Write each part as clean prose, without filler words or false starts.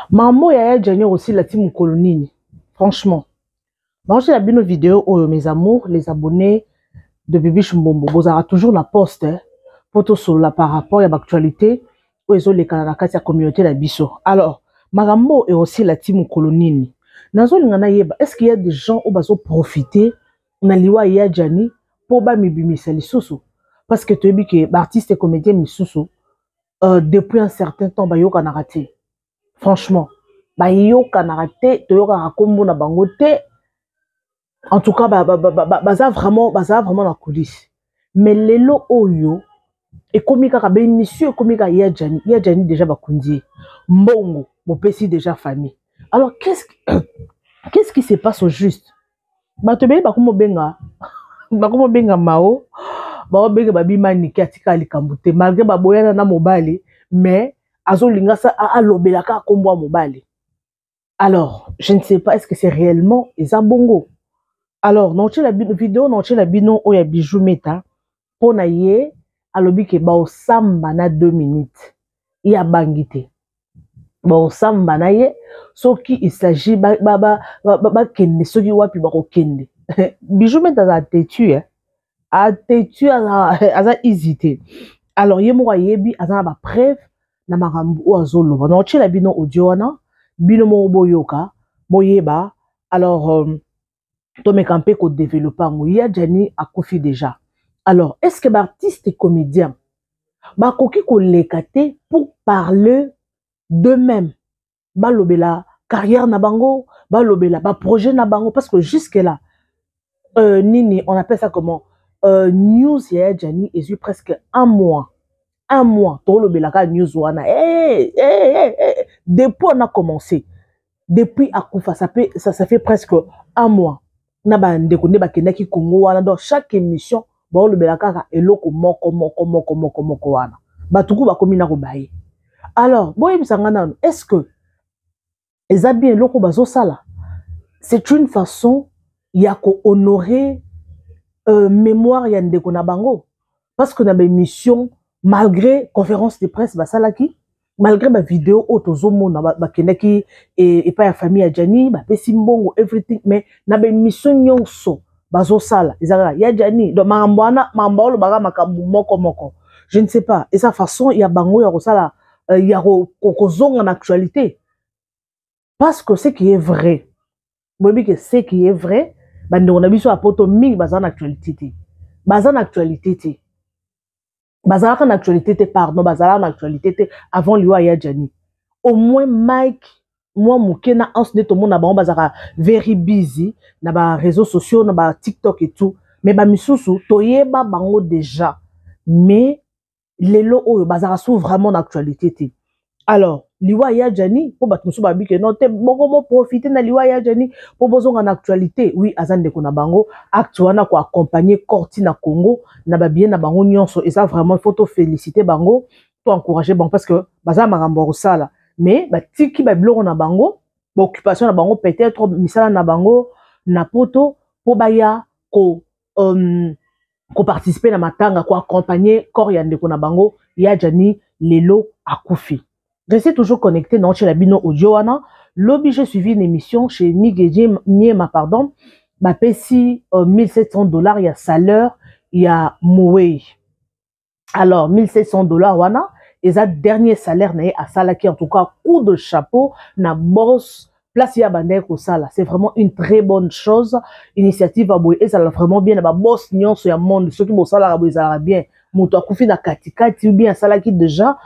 Maman yaya Gianni osila ti mokolo nini? Franchement. Naotiela bino video oyo, mes amours, les abonnés de Bibiche Mbombo, bozalaka toujours na poste mpo tosolola par rapport ya baactualité oyo ezolekana na kati ya communauté na biso. Alors, makambo oyo ekosila ti mokolo nini? Nazolinga nayeba, est ce qu'il y a des gens oyo bazoprofite na liwa ya Gianni mpo bamibimisa lisusu? Parce que toyebi ke baartiste comédien misusu, depuis un certain temps, bayokanaka te. Franchement, bayokanaka te, toyokaka nkombo na bango te. En tout cas, baza vraiment na coulisse. Mais lelo oyo ekomi kaka baémission, ekomi kaka ya Gianni, ya Gianni. Déjà bakundi ye, mbongo bopesi déjà famille. Alors, qu'est-ce qui se passe au juste? Bato ebele bakomobenga mao, baobenga babimaniki, atika likambo te malgré baboyana na mobali, mais azolinga sa alobela kaka nkombo ya mobali. Alors, je ne sais pas, est ce que c'est réellement eza bongo? Alors, naotiela bino video, naotiela bino oyo ya Bijou Meta. Mpo na ye, alobi ke baosamba na 2 minutes, ye abangi te, baosamba na ye. Soki il s'agit bakende ba, soki wapi bakokende. Bijou Meta aza têtu, eh? Atêtu, aza easy te. Alors, ye moko ayebi, aza na bapreuve na makambo oyo azoloba. Naotiela bino audio wana, bino moko boyoka, boyeba. Alors, tomeka mpe kodévelopper yango. Ya Gianni akufi déjà. Alors, est ce que baartiste comédien bakoki koleka te pour parler d'eux-mêmes, balobela carrière na bango, balobela baprojet na bango? Parce que jusque là, nini, on appelle ça comment, news ya Gianni ezwi presque un mois, un mois tolobelaka news wana. Hey, hey, hey, hey. Depuis on a commencé, depuis akufa, ça fait presque un mois na bandeko nde bakendaki Congo wana. Donc chaque émission baolobela kaka eloko moko moko moko moko moko wana, bato ku bakomi na kobaye. Alors, boyebisanga nano, est ce que eza bien eloko bazosala? C'est une façon ya kohonorer mémoire ya ndeko na bango, parce que na baémission, malgré conférence de presse basalaki, malgré bavideo oyo tozomona, bakendaki epai ya famille ya Gianni, bapesi mbongo, everything, mais na baémission nyonso bazosala eza kaka ya Gianni. Donc makambo wana, makambo olobaka makambo moko moko, je ne sais pas, eza façon ya bango ya kosala, ya kozonga na actualité. Parce que ce qui est vrai, boyebi ke ce qui est vrai, bandeko na biso ya Poto mingi baza na actualité te, baza na actualité te, bazalaka na actualité te, pardon, bazalaka na actualité te avant liwa ya Gianni. Au moins Mike mwa moke na Anse nde tomona bango bazalaka very busy na baréseaux sociaux, na baTikTok et tout, mais bamisusu toyeba bango déjà, mais lelo oyo bazalaka su vraiment na actualité te. Alors, liwa ya Gianni, mpo bato mosusu babi ke non te, boko moprofite na liwa ya Gianni mpo bozonga na actualité. Oui, aza ndeko na bango. Acte wana, koaccompagner corps na Congo na babien na bango nyonso, eza vraiment, il faut toféliciter bango, to encourager bango, parce que baza makambo ya kosala, mais batiki babiloko na bango, baoccupation na bango, peut-être misala na bango na Poto, mpo baya koparticiper na matanga, koaccompagner corps ya ndeko na bango ya Gianni. Lelo akufi. Restez toujours connecté na otiela bino audio wana. Lobi, j'ai suivi une émission chez Mige Niema, pardon, bapesi 1700 $ ya salaire ya Mowei. Alors, 1700 $ wana eza dernier salaire na ye asalaki. En tout cas, coup de chapeau na boss place ya bandaki kosala. C'est vraiment une très bonne chose. Initiative ya boye ezala vraiment bien na baboss nyonso ya monde. Soki bosalaka boye, ezalaka bien. Moto akufi na katikati ou bien asalaki déjà,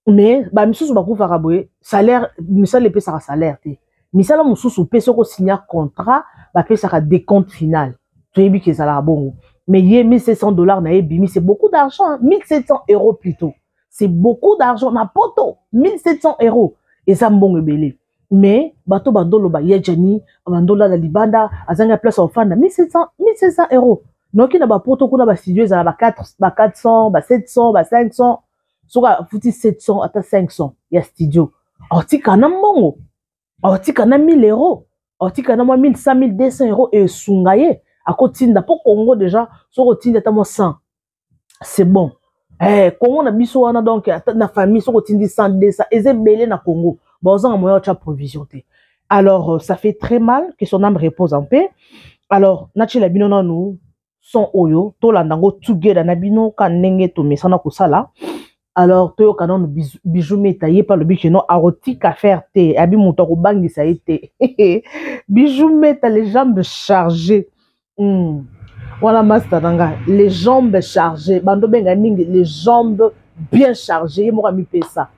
mais bamisusu bakufaka boye, salaire, misala epesaka salaire te. Misala mosusu mpe, soki osinya contrat, bapesaka décompte final, toyebi ke ezalaka bongo. Mais ye, 1700 $ na ye bimi, c'est beaucoup d'argent, 1700 € plutôt, c'est beaucoup d'argent na Poto. 1700 € eza mbongo ebele. Mais bato bandoloba ye Gianni bandolala libanda, azangi place ofanda. 1700, 1700 €, noki na bapoto kuna bastudio ezala ba 400, ba 700, ba 500. Soki afuti 700 ata 500 ya studio, aotika na mbongo, aotika na 1000 €, aotika na mwa 1100, 1200 €, esunga ye akotinda. Mpo Congo déjà, soki otindi ata mwa 100, c'est bon. Congo na biso wana, donc na famille, soki otindi 100, 200, eza ebele na Congo. Bozanga moyen otya provision te. Alors ça fait très mal, que son âme repose en paix. Alors natiela bino nanu son oyo, tolanda yango together na bino ka ndenge tomesana kosala. Alors toyoka nanu Bijou Meta, ye mpe alobi ke non, akotika faire te, abi moto akobangisa ye te. Bijou Meta, les jambes chargées. Wana master na nga, les jambes chargées, bando benga mingi les jambes bien chargées, ye moko amipesa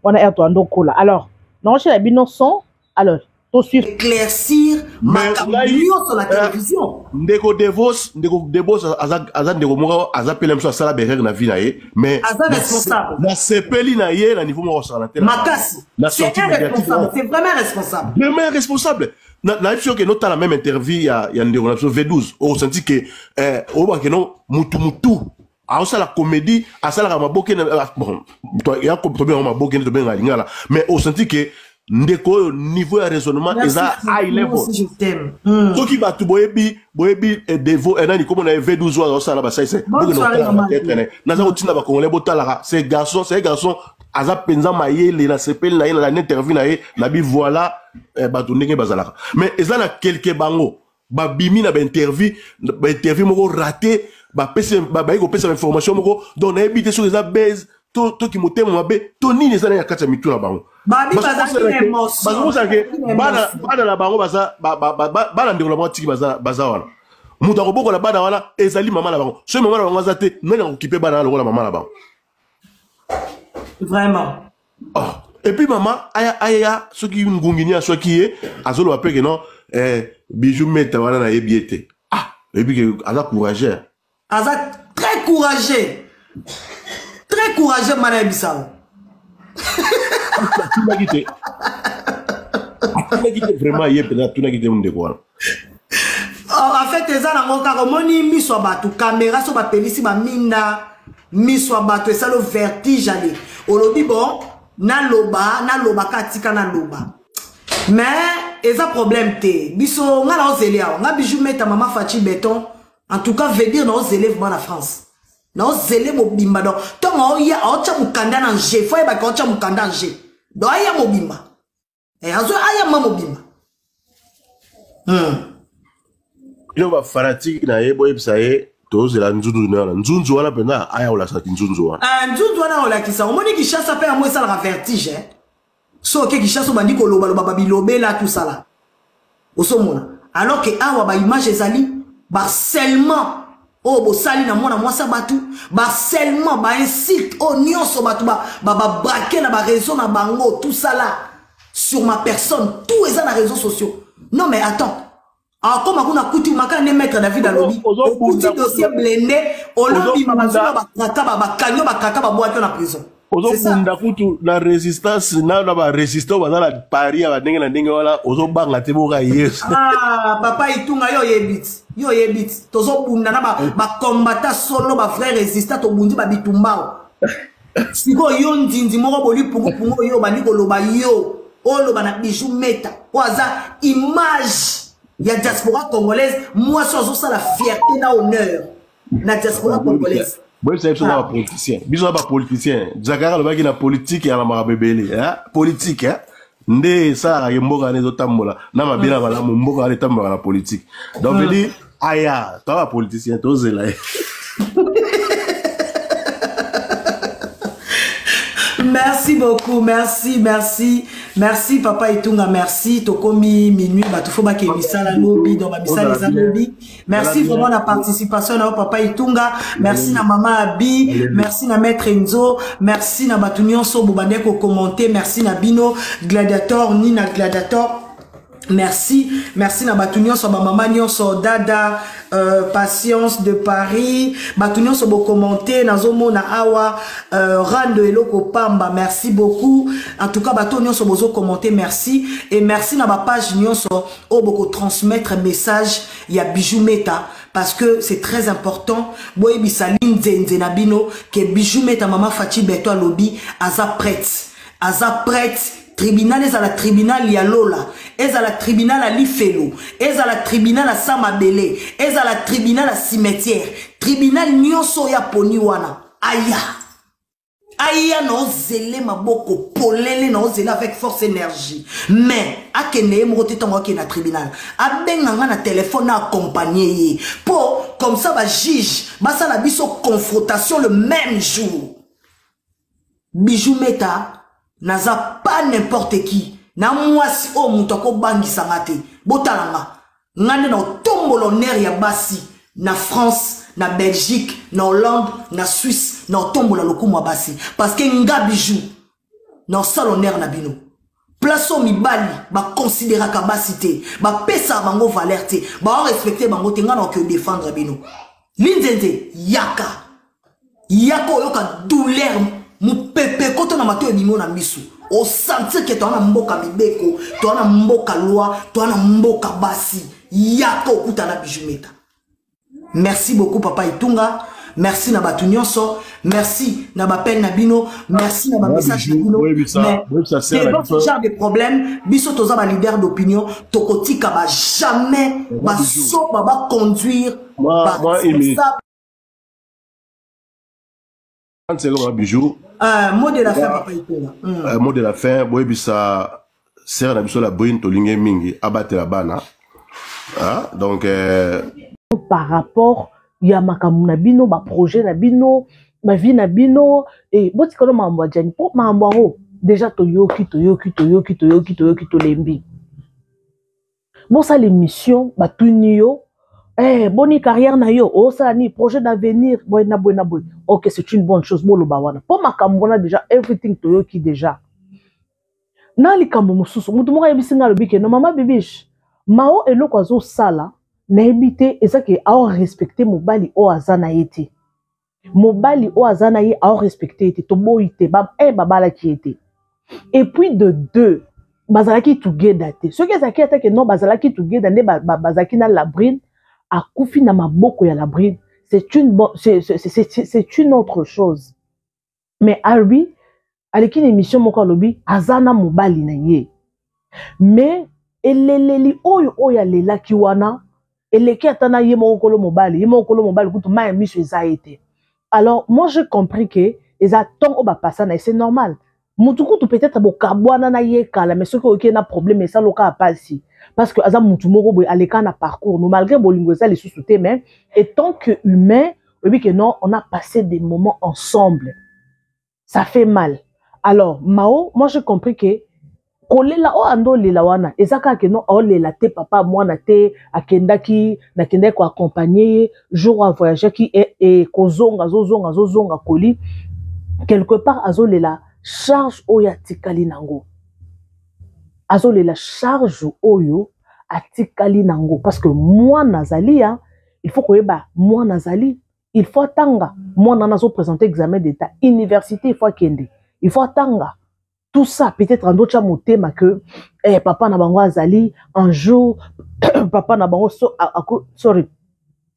wana air toando kola. Alors naotyela bino son, alors tosuivre. Éclaircir makambo nyonso na télévision. Ndeko Devos, ndeko Devos aza ndeko moko aza pele mosu asala berere na vie na ye, mais aza responsable. Nasepeli na ye na niveau moko osala te. Makasi. Na c'est sortie un médiatique. Responsable, c'est vraiment responsable. Vraiment responsable. Nayebi soki notala même interview ya ndeko na biso V12, osenti ke oyebaka no mutu mutu aosala comédie, asalaka maboke bon, ya tobenga maboke nde tobengaka lingala, mais osenti ke ndeko oyo, niveau ya raisonnement eza high level. Soki bato boyebi Devo, nani komona ye, V12 oyo azosala basaise, naza kotinda bacongolais botalaka ce garçon. C'est garçon aza mpenza mayele. Nasepeli na ye na interview na ye, nabi voilà bato ndenge bazalaka. Mais eza na quelque bango babimi na bainterview moko raté, bapesi, bayi kopesa bainformation moko. Donc nayebi te soki eza base toki motema mabe to nini eza na kati ya mitu na bango. Bazokosake bana na bango baza bana, ndeko na bango atiki baza wana. Moto akobokola bana wana ezali mama na bango. Soki mama na bango aza te, nani akokipe bana wana lokola mama na bango? Vraiment. Oh. Et puis mama aya aya, soki ngungi ni aswaki ye, azoloba mpe ke non, Bijou Meta wana nayebi ye te. Ah, oyebi ke aza courageux. Aza très courageux, très courageux, mana yebisa. Atunaki te, atunaki te vraiment, ye mpenza atunaki te ndeko wana. En fait eza nango kaka omoni miso ya bato, caméra so bapelisi baminda, miso ya bato esali vertige. Ale olobi bon, naloba, nalobaka, atika naloba, mais eza problème te. Biso nga na ozele awa, nga Bijou Meta, mama Faci Béton, en tout cas veut dire na ozele vraiment na France, na ozele mobimba. Donc ntongo aoya, aotya mokanda na nge, fo ayebaka aotya mokanda nge, donc aya mobimba, azo ayamba mobimba. Bino bafanatike na ye, boyebisa ye tozela nzunzu wana, nzunzu wana mpenza aya kolakisaki nzunzu wana. Ah, nzunzu wana olakisa. Omoni Kinshasa mpe yango esalaka vertige, eh? So oke Kinshasa, obandi kolobaloba, babilobela tosala, osomona, alors ke awa baimage ezali baharcèlement oyo bosali na mwana mwasi ya bato, baharcèlement, bainsulte oyo nyonso bato babraquer na baréseau na bango, tout ça là sur ma personne, tout eza na réseaux sociaux. Non mais attends, akoma kuna kuti maka nde maître David alobi okuti dossier blindé, olobima, bazonga bakraka, bakanyo, bakraka, babwaki na prison. Ozobunda kutu na résistance na barésistant baza na Paris ya bandenge na ndenge wana, ozobanga te boka Yesu. Ah, papa Itunga, yo oyebi ti, yo oyebi ti tozobunda na bakombata solo, bavrai résistant, tobundi babitumbao. Sikoyo yo ndindi moko boli pungupungu oyo obandi koloba, yo oloba na Bijou Meta oyo aza image ya diaspora congolaise, mwasi azosala fierté na honneur na diaspora congolaise. Boyebisa biso na bapoliticien, biso na bapoliticien. Zakari alobaki na politike ya na makambo ebele. Politike nde esalaka mboka wana ezotambola na mabe na malamu. Mboka wana etambolaka na politike. Donc veut dire aya toa bapoliticien, tozela ye. Merci beaucoup, merci, merci, merci papa Itunga, merci. Tokomi minuit, bato fo bake misala lobi, donc misala eza lobi. Merci vraiment la participation na papa Itunga, merci na mama Abi, merci na maître Enzo, merci na bato nyonso bobande ko commenter, merci na bino Gladiator, Nina Gladiator. Merci, merci na bato nyonso, bamama nyonso, dada Patience de Paris, bato nyonso bocommenter, nazomona awa rando eloko pamba, merci beaucoup. En tout cas bato nyonso bozocommenter, merci, et merci na bapage nyonso oyo bokotransmettre message ya Bijou Meta, parce que c'est très important. Boyebisa linzenze na bino ke Bijou Meta, mama Faci Beto alobi aza prête, aza prête. Tribunal ezala tribunal ya lola, ezala tribunal ya lifelo, ezala tribunal ya sa mabele, ezala tribunal ya cimetière, tribunal nyonso oyo aponi wana, aya. Aya na ozele maboko polele, na ozele avec force, énergie, mais akende ye moko te. Ntango akende na tribunal, abenga nga na telefone, na accompagne ye, mpo comme ça bajuge basala biso confrontation le même jour. Bijou Meta, naza pas n'importe qui. Na mwasi oyo moto akobangisanga te. Botala nga, nga nde na otombola honneur ya basi na France, na Belgique, na Hollande, na Suisse. Na otombola lokumu ya basi, parce que nga Bijou na osala honneur na bino. Place oyo mibali bakonsideraka basi te, bapesaka bango valeur te, baorespecte bango te, nga na oki odefendre bino. Linzenze, yaka, yaka oyoka douleur. Mopepe ekota na matoi, ebimi na miso, osentir ke toa na mboka mibeko, toa na mboka loi, toa na mboka basi. Yaka okutana Bijou Meta. Merci beaucoup, papa Itunga. Merci na bato nyonso, merci na bapene na bino, merci na bamessage na bino. Mais devant ce genre de problème, biso toza baleader d'opinion, tokotika ba jamais basoba baconduire. Moi, 30 secondes, Bijou. Mot de la fin, papa Itunga. Mot de la fin, boyebisa sere na biso la brune, tolingi mingi, abatela bana. Ah, donc par rapport ya makambo na bino, baprojet na bino, bavie na bino, e botikalo makambo ya Jani, mpo makambo yango déjà toyoki, toyoki, toyoki, toyoki, toyoki, tolembi. Bosala émission, batuni yo: "Boni carrière na yo? Osala nini? Projet d'avenir?" Boye na boye na boye. Ok, c'est une bonne chose, boloba wana, mpo makambo wana déjà, everything toyoki déjà. Na likambo mosusu, motu moko ayebisi nga, alobi ke no, mama Bibiche, Mao eloko azosala nayebi te, eza ke aorespecte mobali oyo aza na ye te. Mobali oyo aza na ye, aorespecte ye te. Toboyi te, un, babalaki ye te, et puis de deux, bazalaki together te. Soki ezalaki ata ke non, bazalaki together nde bazalaki na Labrine, akufi na maboko ya Labrine, c'est une, bon, c'est une autre chose. Mais alobi, aleki na émission moko, alobi aza na mobali na ye, mais eleleli oyo oyo alelaki wana eleki ata na ye moko kolo mobali. Ye moko kolo mobali kutu mai ya miso eza ye te. Alors moi, j'ai compris ke eza ntongo oyo bapasa na ye, c'est normal. Mutu kutu peut-être bokabwana na ye kala, mais soki oyoki ye na problème, esaloka apasi, parce que aza mutu moko boye aleka na parcours no. Malgré bolingo eza lisusu te, mais étant que humain, oyebi que non, on a passé des moments ensemble, ça fait mal. Alors Mao, moi j'ai compris que kolela oyo ando olela wana eza kaka ke non, aolela te papa mwana te. Akendaki, nakendaki koaccompagne ye jour avoyageaki, e kozonga, azozonga, azozonga koli. Quelque part azolela charge oyo atikali nango, azolela charge oyo atikali nango, parce que mwana azali ya, il faut koyeba, mwana azali, il faut atanga. Mwana wana azoprésente examen d'état, université, il faut akende, il faut atanga, tout ça. Peut-être andotya motema que papa na bango azali, un jour papa na bango so, ako, sorry,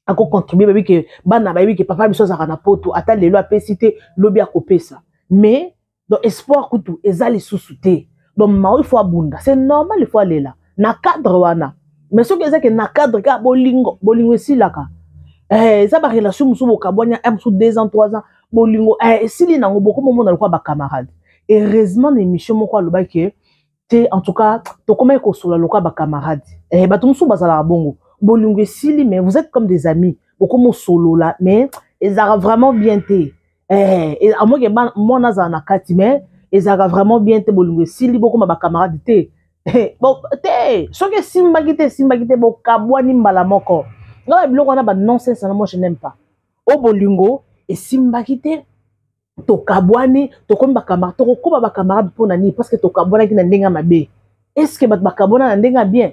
akocontribue. Bayebi ke bana, bayebi ke papa biso azalaka na poto, ata lelo apesi te, lobi akopesa. Mais donc espoir kutu eza lisusu te. Donc Mao, il faut abunda, c'est normal, il faut alela na cadre wana. Mais soki eza ke na cadre kaka bolingo, bolingo esilaka. Eza barelation mosusu, bokabwani un mosusu 2 ans, 3 ans, bolingo esili nango, bokomomona lokola bacamarade. Heureusement, na émission moko alobaki te, en tout cas tokomaki kosola lokola bacamarade. Bato mosusu bazalaka bongo, bolingo esili, mais vous êtes comme des amis, bokomosolola, mais ezalaka vraiment bien te. Amoke mwana azala na kati, mais ezalaka vraiment bien te. Bolingo esili, bokoma bacamarade te. Bon, te, soki esimbaki te, esimbaki te, bokabwani mbala moko. Nga ba biloko wana, ba nonsense na moi, je n'aime pas. O bolingo esimbaki te, tokabwani, tokomi bacamarade. Tokokóma bacamarade mpo na nini? Parce que tokabwanaki na ndenge ya mabe? Est ce que bato bakabwana na ndenge ya bien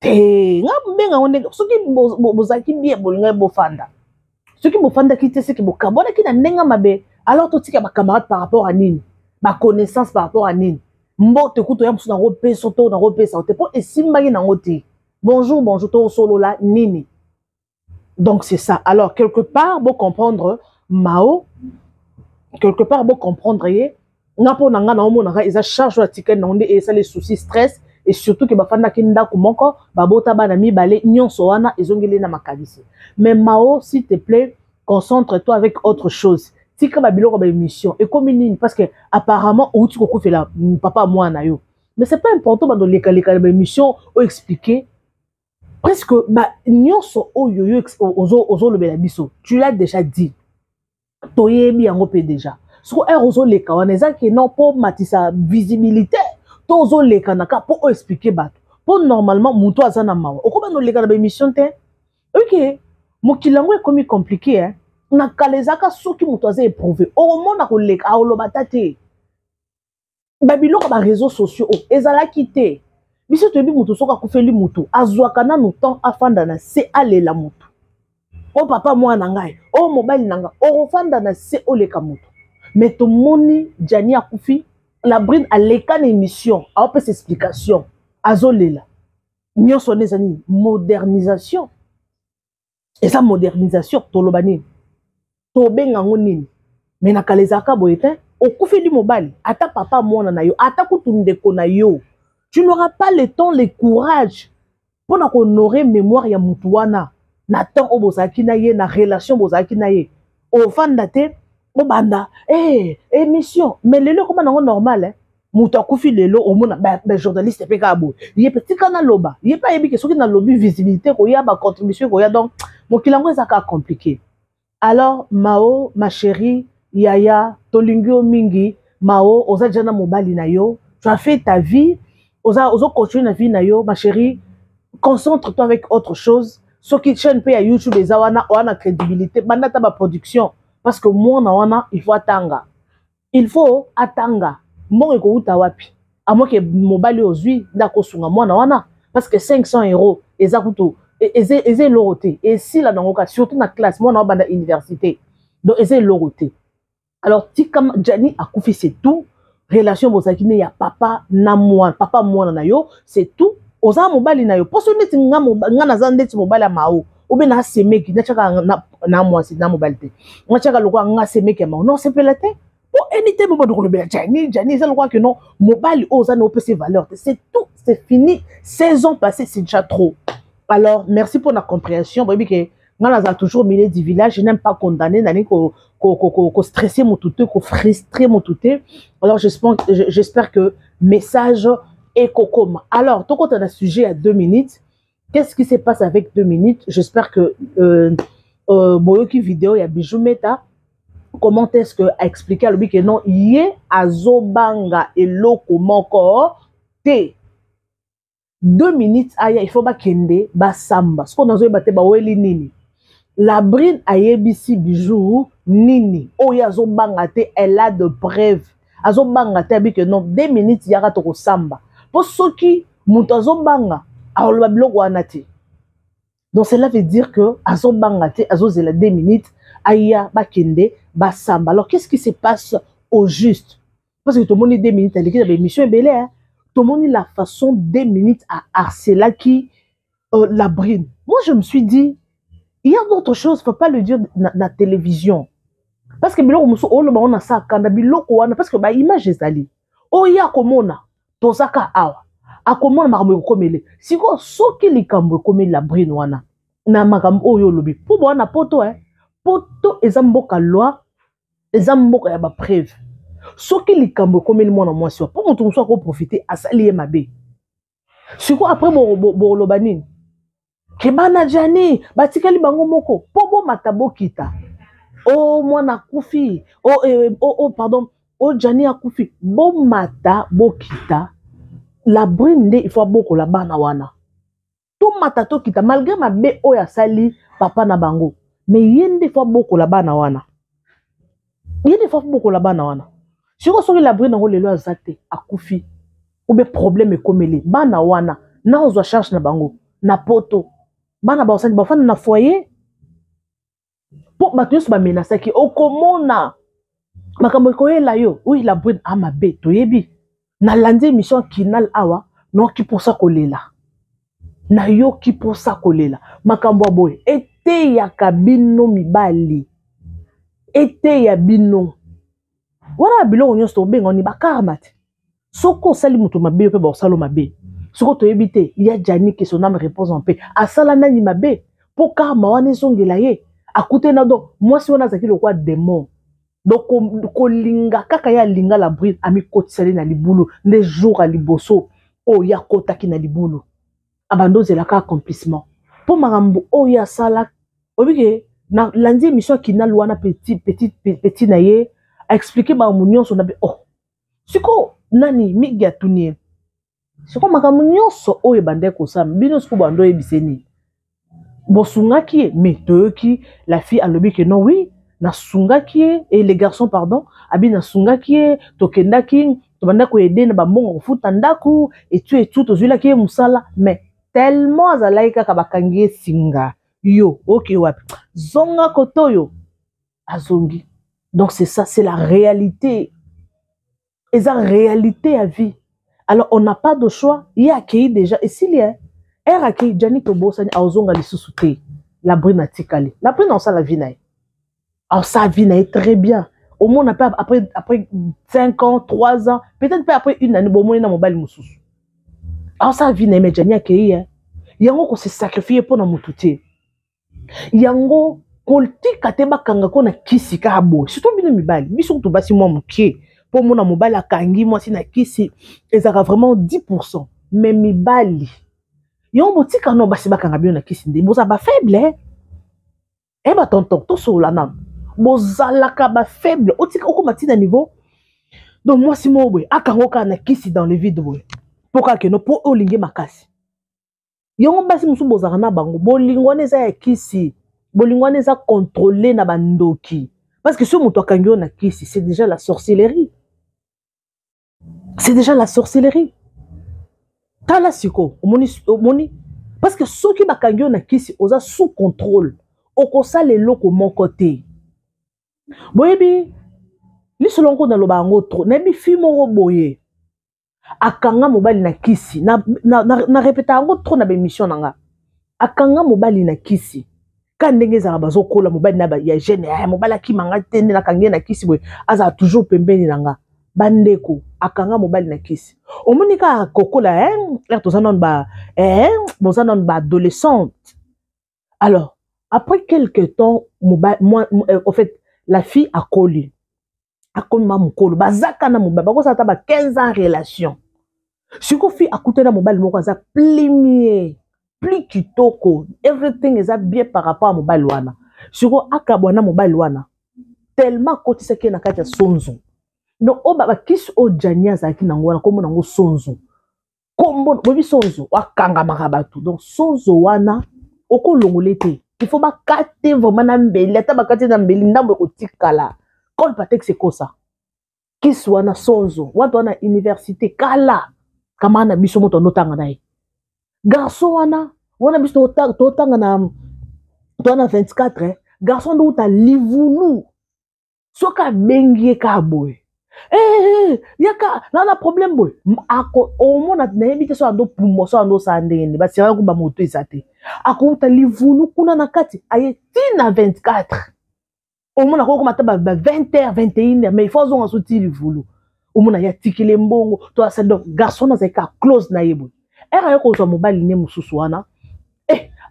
te? Nga benga yango ndenge soki bozalaki bien, bolingaki bofanda. Soki bofandaki te, seke bokabwanaki na ndenge ya mabe. Alors totika bacamarade par rapport à nini? Baconnaissance par rapport à nini? Mbote kutu ya mosusu nango pesa to nango pesa te, mpo esimbaki nango te. Bonjour, bonjour, tosolola nini? Donc c'est ça. Alors quelque part bo comprendre Mao, quelque part bo comprendre ye. Nga mpo na nga, naomonaka eza charge oyo atikali nango nde esali souci, stress, et surtout ke bafandaki ndako moko, babota bana mibale, nyonso wana ezongeli na makanisi. Mais Mao, s'il te plaît, concentre-toi avec autre chose. Tika babiloko baémission ekomi nini? Parce que apparemment outi kokufela papa mwana na yo, mais c'est pas important. Bando lekaleka na baémission oexpliquer presque ba nyonso oyo yo ozolobela biso. Tu l'as déjà dit, toyebi yango mpe déjà. Soko heure ozoleka wana, eza ke non, mpo matisa visibilité to ozoleka na ka mpo oexpliquer bato? Mpo normalement moto aza na mawa, okobanda oleka na baémission te. Ok, mokili yango ekomi compliqué, hein? Na kala ezalaka soki moto aza éprouvé, okomona koleka, aoloba ta te. Babiloko baréseaux sociaux oyo ezalaki te. Biso toyebi, moto soki akufeli motu, azwaka nanu temps, afanda na se, alela motu. O papa mwana na ngai, o mobali na ngai, okofanda na se, oleka motu. Mais tomoni Jani akufi, Labrine aleka na émission, aopesa explication, azolela nyonso wana. Eza nini? Modernisation. Eza modernisation. Toloba nini? Tobenga yango nini? Mais na kala ezalaka boye te. Okufeli mobali, ata papa mwana na yo, ata kutu ndeko na yo, tu n'auras pas le temps, le courage mpona kohonorer mémoire ya mutu wana. Na temps oyo bozalaki na ye, na relation bozalaki na ye, ofanda te, obanda hey, émission. Mais lelo ekoma nango normal, eh? Moto akufi lelo, omona bajournaliste mpe kaka boye. Ye mpe tika naloba, ye mpe ayebi ke soki nalobi, visibilité koya, bacontribution koya. Donc mokili yango eza kaka compliqué. Alors Mao, ma chérie, yaya, tolingi yo mingi. Mao, oza déjà na mobali na yo, tu as fait ta vie, oza ozocontinue na vie na yo. Ma chérie, concentre-toi avec autre chose. Soki chaîne mpe ya YouTube eza wana, oya na crédibilité, banda ata baproduction, parce que mwana wana, il faut atanga, il faut atanga. Mbongo ekowuta wapi? Amoke mobali ozwi nde akosunga mwana wana, parce que 500 € eza kutu eza eloko te, esila nango ka, surtout na classe mwana obanda université. Donc eza eloko te. Alors tika, Jani akufi, c'est tout. Relation bozalaki ne ya papa na mwana, papa mwana na yo, c'est tout. Oza mobali na yo mposo neti nga, nga naza ndeti mobali ya Mao obe na semeki, natiaka na, na mwasi na mobali te, natiaka lokola nga semeki ya Mao, non, sepela te. Po anytime obanda kolobela Jani, Jani, eza lokola ke non, mobali oyo oza na opesa valeur te. C'est tout, c'est fini. 16 ans passé, c'est déjà trop. Alors merci pour la compréhension. Boyebi ke nga nazala toujours au milieu du village, je n'aime pas condamner, nani ko stresser motu te, kofrustrer motu te. Alors j'espère que message ekokoma. Alors tokota na sujet ya 2 minutes. Qu'est-ce qui se passe avec 2 minutes? J'espère que boyoki vidéo ya Bijou Meta, comment est-ce que a expliqué. Alobi ke non, ye azobanga eloko moko te. 2 minutes aya, il faut bakende basamba. Soki nazoyeba te, baweli nini? Labrine ayebisi Bijou nini oyo azobanga te? Elle a de preuve, azobanga te. Abi ke non, 2 minutes yaka, tokosamba. Mpo soki moto azobanga, akoloba biloko wana te. Donc cela veut dire que azobanga te, azozela 2 minutes aya, bakende basamba. Alors qu'est-ce qui se passe au juste? Parce que tomoni 2 minutes aleki na baémission ebele, hein? Tomoni la façon 2 minutes aharcelaki Labrine. Moi, je me suis dit, il y a d'autres choses, faut pas le dire na télévision, parce que biloko mosusu oloba wana sa kanda biloko wana, parce que baimage ezali oyo akomona, tozaka awa, akomona makambo ekokomele. Sikoyo soki likambo ekomeli Labrine wana na makambo oyo olobi, mpo bowana poto, eh? Poto eza mboka loi, eza mboka ya bapreuve. Soki likambo ekomeli mwana mwasi wa, mpo moto mosusu akoprofite, asali ye mabe, sikoyo après boloba nini? Ke bana Jani batikali bango moko, mpo bomata bokita, o mwana akufi, o, eh, o, o pardon, o Jani akufi, bomata bokita, Labrine nde il faut abokola bana wana. Tomata tokita, malgré mabe oyo asali papa na bango, mais ye nde faut abokola bana wana, ye nde faut abokola bana wana. Sikoyo soki Labrine yango lelo aza te, akufi, ou problème ekomeli bana wana, na ozwa charge na bango na poto, bana baosali bafanda na foyer, mpo bato nyonso bamenasaki, okomona makambo ekoyela yo. Oui, Labrine amabe, toyebi. Nalandi émission kinal awa, noki mposa kolela, nayoki mposa kolela. Makambo ya boye eteyaka bino mibali, eteya bino wana. Biloko nyonso tobenga ni bakarma te. Soki osali moto mabe, yo mpe bakosala mabe. Soki toyebi te ya Jani, que son âme repose en paix, asala nani mabe mpo karma wana ezongela ye? Akutena donc mwasi wana azalaki lokwa démon. Donc kolinga kaka ye alinga la brune, amikotisali na libulu. Nde jour ya liboso oyo ye akotaki na libulu, abandi ozelaka accomplissement mpo makambo oyo asala. Oyebi ke nalandi émission ya Kinal wana, petit petit petit na ye aexpliquer makambo nyonso na be. Oh, sikoyo nani mingi atuni ye sikoyo makambo nyonso oyo ebandaki kosala bino, sikoyo bando oyebise nini, bosungaki ye? Mais toyoki la fille alobi ke non, oui, nasungaki ye, et les garçons, pardon, abi nasungaki ye, tokendaki, tobanda koaider na bambongo, kofuta ndako etu etu, tozwilaki ye mosala. Mais tellement azalaki kaka bakangi ye singa, yo oke wapi, zonga kote oyo azongi. Donc c'est ça, c'est la réalité, eza réalité ya vie. Alors on n'a pas de choix. Ye akei déjà, esili ere akei. Jani tobosani, azonga lisusu te. La brune atikali, la brune aosala vie na ye, aosala vie na ye très bien. Omona mpe après 5 ans, 3 ans peut-être, mpe après une année, bomoni na mobali mosusu, aosala vie na ye. Mais Jani akei. Ye yango kose sacrifier mpo na motu te, yango kotika te bakanga ko na kisi kaka boye. Surtout bino mibali, biso kutu basi mwa moke, mpo mona mobali akangi mwasi na kisi ezalaka vraiment 10. Mais mibali yango botika no basi bakanga bino na kisi, nde boza bafaible. E batonton, tosolola nano, bozalaka bafaible. Otika okoma ntina niveau, donc mwasi moko boye akanga kaka na kisi dans le vide boye, mpo kaka keno mpo olingi makasi. Yango basi mosusu bozalaka na bango, bolingo wana eza ya kisi, bolingo wana eza contrôlé na bandoki, parce que soki moto akangi yo na kisi, c'est déjà la sorcellerie, c'est déjà la sorcellerie. Tala siko, omoni, omoni, parce que soki bakangi yo na kisi, oza sous contrôle, okosala eloko moko te. Boyebi lisolo nko naloba yango trop. Nayebi fille moko boye akanga mobali na kisi. Na répéta yango trop na baémission na nga. Akanga mobali na kisi ka ndenge ezalaka, bazokola, mobali na ya jeune, ya mobali akimanga te, nde nakangi ye na kisi boye, azala toujours pembeni na nga. Bandeko, akanga mobali na kisi. Omoni kaka kokola ere toza nano ba boza nano baadolescente. Alors après quelque temps, mobali, moi, en fait la fille akoli, akomi ma mokolo, bazaka na mobali, bakosala ata ba 15 ans relation. Sikoyo fille akutani na mobali moko aza plus mieux, plus kitoko, everything eza bien par rapport ya mobali wana. Sikoyo akabwa na mobali wana tellement akotisaki ye na kati ya sonzo. Donc oyo bakisi oyo Jani azalaki nango wana, kombo nango sonzo. Kombo boyebi, sonzo akangamaka bato. Donc sonzo wana okolongola te, il faut bakate vraiment na mbeli. Ata bakate na mbeli, ndambo ekotikala. Colpatex ekosa kisi wana sonzo wana wana. Université kala kama na biso, moto andotanga na ye garçon wana wana, biso totanga na toa na 24. Garçon nde uta livulu, soki abengi ye kaka boye: "Eh, eh, yaka na problème boye." Ako omona, nayebi te so ando pumbwa, so ando osala ndenge nini, basiraka kuba moto eza te. Akouta livulu kuna na kati, aye ntina 24, omona kokoma ata ba 20 heures, 21 heures, mais il faut azonga so ti livulu. Omona ye atikeli mbongo to asali. Donc garçon azali kaka close na ye boye. Ere aye kozwa mobali ne mosusu wana,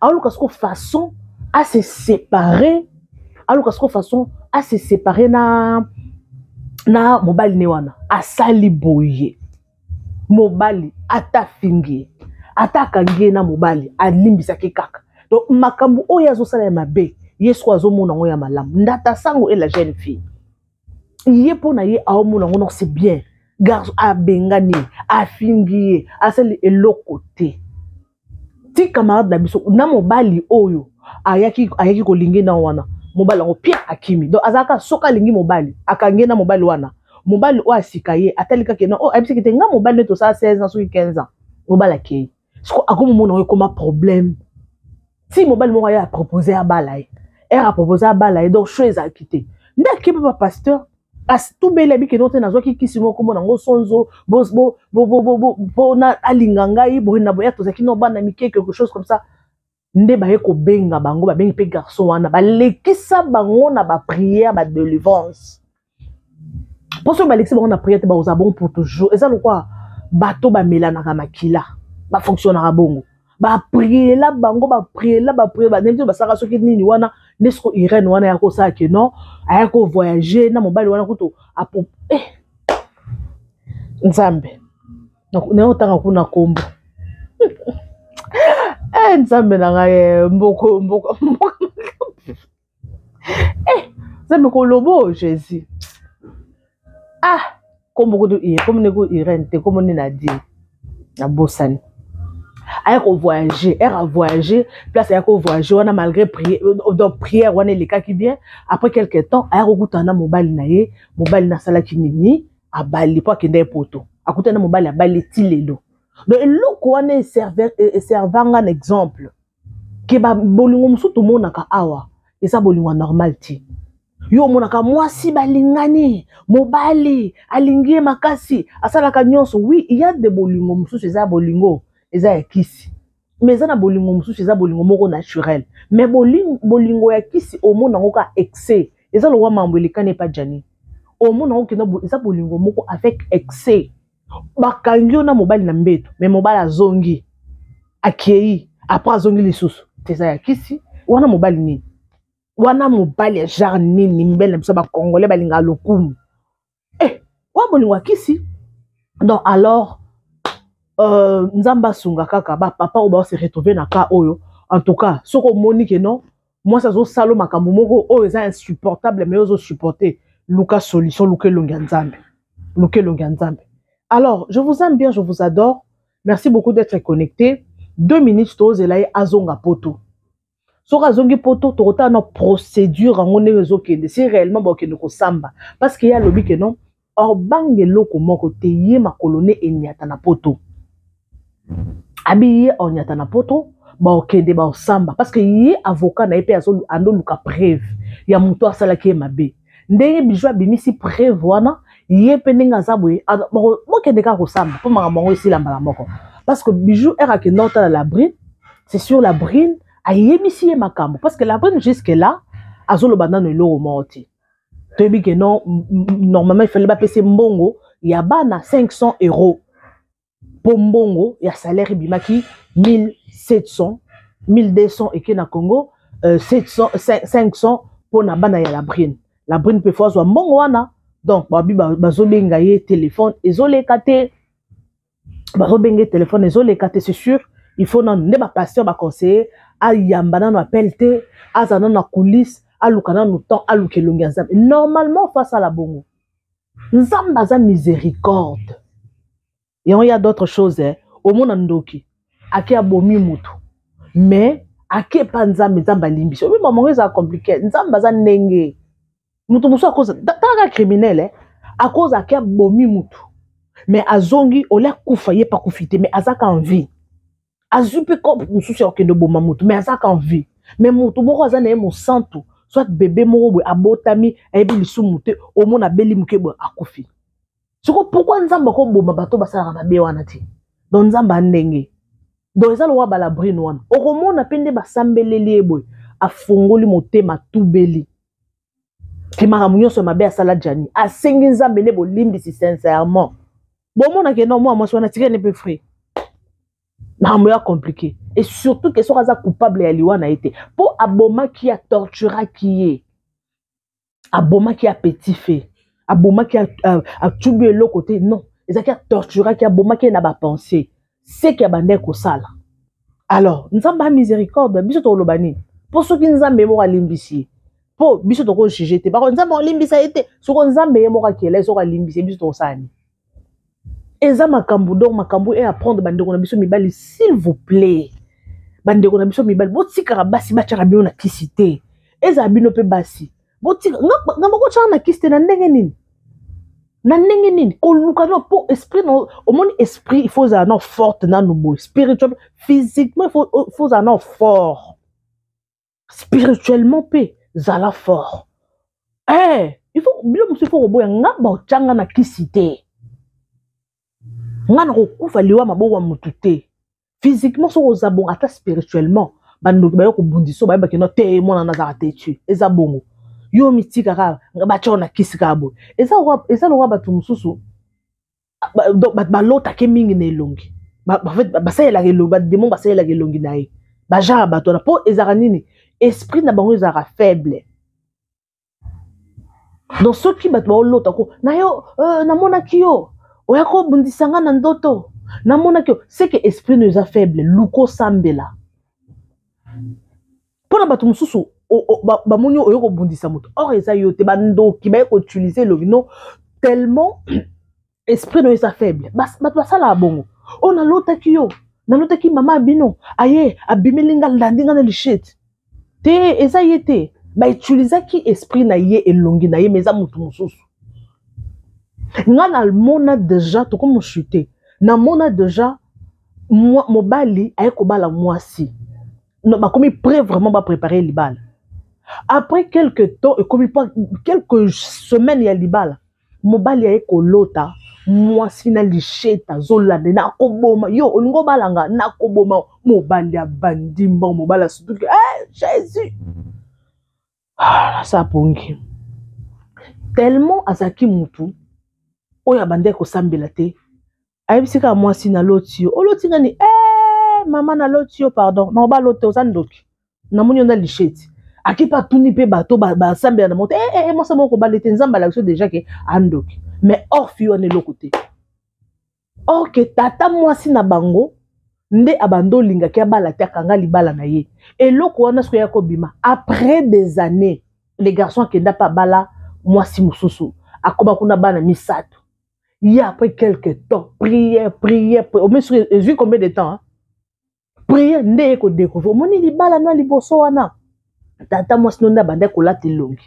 aoluka siko façon à se séparer, aluka siko façon à se séparer na mobali ne wana. Asali boye, mobali ata afingi ye, ata akangi ye na mobali, alimbisaki kaka. Donc makambo oyo azosala ya mabe, ye siko azomona yango ya malamu. Ndata sango e la jeune fille, ye mpo na ye aomona yango non, c'est bien. Garçon abengani ye, afingi ye, asali eloko te. Ti camarade na biso na mobali oyo ayaki kolingi na wana, mobali yango pia akimi. Donc azalaka soki alingi mobali, akangi na mobali wana. Mobali oyo asika ye atali kaka na oyo ayebisaki te nga mobali nde tosala 16 ans, soki 15 ans, mobali akei. Siko akomomona oyo ekoma problème. Ti mobali moko aye apropose abala ye, ere apropose abala ye, donc choix ezalaki te. Nde akei mpe bapasteur atubeli, abiki no te, nazwaki kisi moko komona yango sonzo mpona alinga ngai boye na boye, tozalaki no bana mike, quelque chose comme ça. Nde baye kobenga bango, babengi mpe garçon wana, balekisa bango na baprière, badelivrance, mpo soki balekisi bango na prière te, bakozala bongo pour toujours. Eza lokwa bato bamelanaka makila, bafonctionnaka bongo. Bapriela bango, bapriela, bapriela, ndenge te basalaka soki nini wana. Nde siko Irene wana ya kosala ke non, aya ko voyager na mobali wana kutu apo eh Nzambe. Nayo otanga kuna kombo. Eh Nzambe na ngai, eh, mboko mboko mboko. Eh Nzambe kolobo Jésus. Ah kombo kutu kombo ne ku Irene te, kombo ne Nadine. Nabosani. Aya ko voyager, ere a voyager, place aya ko voyager wana malgré prière, donc prière wana elekaki bien. Après quelque temps aya kokutana na mobali na ye, mobali nasalaki nini, abali po akende ye poto. Akutana na mobali abali ti lelo. Donc eloko wana eservanga na exemple ke ba bolingo mosusu tomonaka awa eza bolingo ya normal te. Yo omonaka mwasi balingani, mobali alingi ye makasi, asalaka nyonso. Oui, il y a des bolingo mosusu eza bolingo eza ya kisi, mais eza na bolingo mosusu eza bolingo moko naturel. Mais bolingo ya kisi omona yango ka excès, eza lokola mambo elekani epa Gianni. Omona yango kenda eza bolingo moko avec excès. Bakangi yo na mobali na mbeto, mais mobali azongi, akei, après azongi lisusu. Eza ya kisi, wana mobali nini? Wana mobali ya genre nini? Mibali na biso ba Congolais balingaka lokumu. Eh, wana bolingo ya kisi. Donc alors Nzambe asunga kaka ba papa oyo ba se retrouver na cas oyo. En tout cas, soko omoni ke non, mwasi azosala makambo moko oyo eza insupportable, mais ozo supporter, luka solution, luka elongi ya Nzambe. Luka elongi ya Nzambe. Alors, je vous aime bien, je vous adore. Merci beaucoup d'être connecté. 2 minutes tozela ye azonga poto. Soki azongi poto, tokotala na procédure yango ndenge ezokende, si réellement bakokende kosamba. Parce que ye alobi ke non, obanga eloko moko te, ye makolo ne enyata na poto. Abi ye onyata na poto, bakokende bakosamba. Parce que ye avocat na ye mpe andoluka preuve ya moto asalaki ye mabe. Ndenge Bijou abimisi preuve wana, ye mpe ndenge aza boye, bokende kaka kosamba mpo makambo yango esila mbala moko. Parce que Bijou ere akenda otala la brine, c'est sur la brine ayebisi ye makambo. Parce que la brine jusque là azoloba nano eloko moko te. Toyebi ke non, normalement il fallait bapesa mbongo ya bana 500 euros po mbongo ya salaire ebimaki 1700, 1200 eke na Congo, 700, 500 po na bana ya la brine. La brine pe faut azwa mbongo wana. Donc babi bazobenga ye téléphone ezoleka te, bazobenga ye téléphone ezoleka te, c'est sûr il faut nanu nde ba pasteur ba conseiller ayamba nanu appel te, aza nanu na coulisse, aluka nanu temps, aluka elongi ya Nzambe. Normalement face à la bongo Nzambe aza miséricorde. Yango ya d'autres choses, eh. Omona ndoki ake abomi mutu, mais ake pa Nzambe, Nzambe alimbisi. Obi maman eza compliqué, Nzambe aza ndenge mutu mosusu akoza tanga criminel, eh. Akoza ake abomi mutu, mais azongi ole akufa, ye pa kufi te, mais azaka en vie. Azwi mpe kope mosusu ya kokende boma mutu, mais azaka en vie. Mais mutu moko aza na ye mosantu, soit bébé moko boye abotami ayebi lisumu te, omona abeli moke boye akufi. Siko pourquoi Nzambe akoboma bato basalaka mabe wana te? Donc Nzambe andenge. Donc eza lokola balabrine wana, okomona mpe nde basambeleli ye boye, afungoli motema, tubeli ke makambo nyonso ya mabe asala Gianni, asengi Nzambe nde bolimbisi sincèrement. Bomona ke non, mwa mwasi wana tikene mpe free, makambo ya compliqué. Et surtout ke soki aza coupable ya liwa na ye te, mpo abomaki, atorturaki ye, abomaki ya petit fait, abomaki, atubi eloko te, non, ezalaki atorturaki, abomaki ye na bapensée seke ya bandeko kosala. Alors Nzambe a miséricorde, biso tokoloba nini? Mpo soki Nzambe moko alimbisi ye, mpo biso tokojuge te, bako Nzambe olimbisa ye te. Soko Nzambe ye moko akela ye, soko alimbisi ye, biso tokosala nini? Eza makambo, donc makambo e apprendre bandeko na biso mibali, s'il vous plaît. Bandeko na biso mibali, botikaka basi batiaka bino na kisi te. Ezala bino mpe basi, botika nga bokotiaka na kisi te. Na ndenge nini? Na ndenge nini koluka no po esprit no, omoni esprit il faut ozala no forte nanu boye spirituellement, physiquement il faut ozala no fort spirituellement mpe zala fort. Eh, il faut bilo mosusu, il faut koboya nga baotianga na kisi te, nga na kokufa liwa maboko ya mutu te. Physiquement soki oza bongo, ata spirituellement bandoki baye kobundisa, bayebaki no te, mwana nazalaka têtu, eza bongo. Yo mitika kaka batia na kisi kaka boye. Eza lokola bato mosusu balotaki mingi na elongi, basalelaka elongi, bademon basalelaka elongi na ye, bagenre ya bato wana. Mpo ezalaka nini? Esprit na bango ezalaka faible. Donc soki bato baolota ko na yo, namonaki yo oya kobundisa nga na ndoto, namonaki yo, c'est que esprit no eza faible. Luka osambela mpona bato mosusu bamoni oyo kobundisa moto, or eza yo te. Bandoki baye koutiliser elongi no tellement esprit no eza faible. Bato basalaka bongo: oyo nalotaki yo, nalotaki mama bino aye abimeli nga, landi nga na lichete te. Eza ye te, bautilisaki esprit na ye, elongi na ye, mais eza motu mosusu. Nga namona déjà, tokomochute, namona déjà mobali aye kobala mwasi, bakomi prêt vraiment, bapréparer libala. Après quelque temps, ekomi quelques semaines ya libala, mobali aye kolota mwasi na lishete azolanda: "Nakoboma yo, olingi obalanga, nakoboma." Mobali abandi mbango, mobali asutuki: "Eh, Jésus!" Asa pongi tellement azalaki mutu oyo abandaki kosambela te. Ayebisi kaka mwasi: "Naloti yo." "Oloti ngani?" "Eh, mama, naloti yo." "Pardon, na obalo te, oza ndoki, namoni yo na lisheti." Aki mpe atuni mpe bato basambela na moto: "Eh, eh, mwasi moko kobala te, Nzambe alakisi yo déjà ke andoki." Mais or fi wana eloko te, or ke tata mwasi na bango nde abandi olingaki abala te, akanga libala na ye. Eloko wana soki ya kobima après des années, le garçon akenda mpe abala mwasi mosusu, akoma kuna bana misato. Ye après quelque temps, prière, prière, omoni soki ezwi combien de temps, hein? Prière nde ye kodécouvrir, omoni libala na liboso wana, tata mwasi no nde abandaki kolata elongi.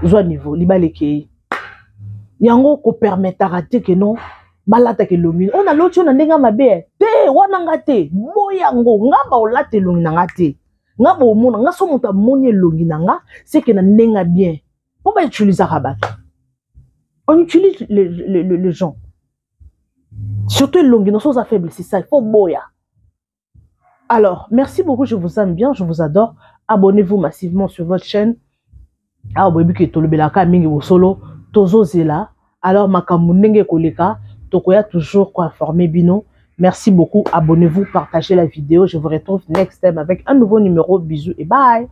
Zwa niveau libala ekei yango kopermetaka te ke non, balataka elongi oyo naloti oyo na ndenge ya mabe te. Wana nga te, boyango nga baolata elongi na nga te. Nga bomona nga so moto amoni elongi na nga seke na ndenge ya bien, mpo bautilisaka bato. On utilise les gens, surtout elongi na so oza faible. C'est ça, il faut boya. Alors merci beaucoup, je vous aime bien, je vous adore. Abonnez-vous massivement sur votre chaîne. Awa boyebi ke tolobelaka mingi bosolo, tozozela. Alors makambo ndenge ekoleka, tokoya toujours koinformer bino. Merci beaucoup, abonnez-vous, partagez la vidéo. Je vous retrouve next time avec un nouveau numéro. Bisous et bye.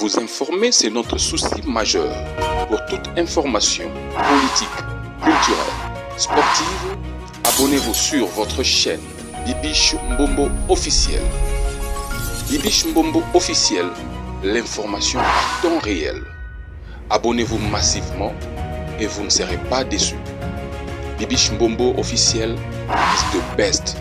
Vous informer, c'est notre souci majeur. Pour toute information politique, culturelle, sportive, abonnez-vous sur votre chaîne Bibiche Mbombo officiel. Bibiche Mbombo officiel, l'information à temps réel. Abonnez-vous massivement et vous ne serez pas déçus. Bibiche Mbombo officiel is the best.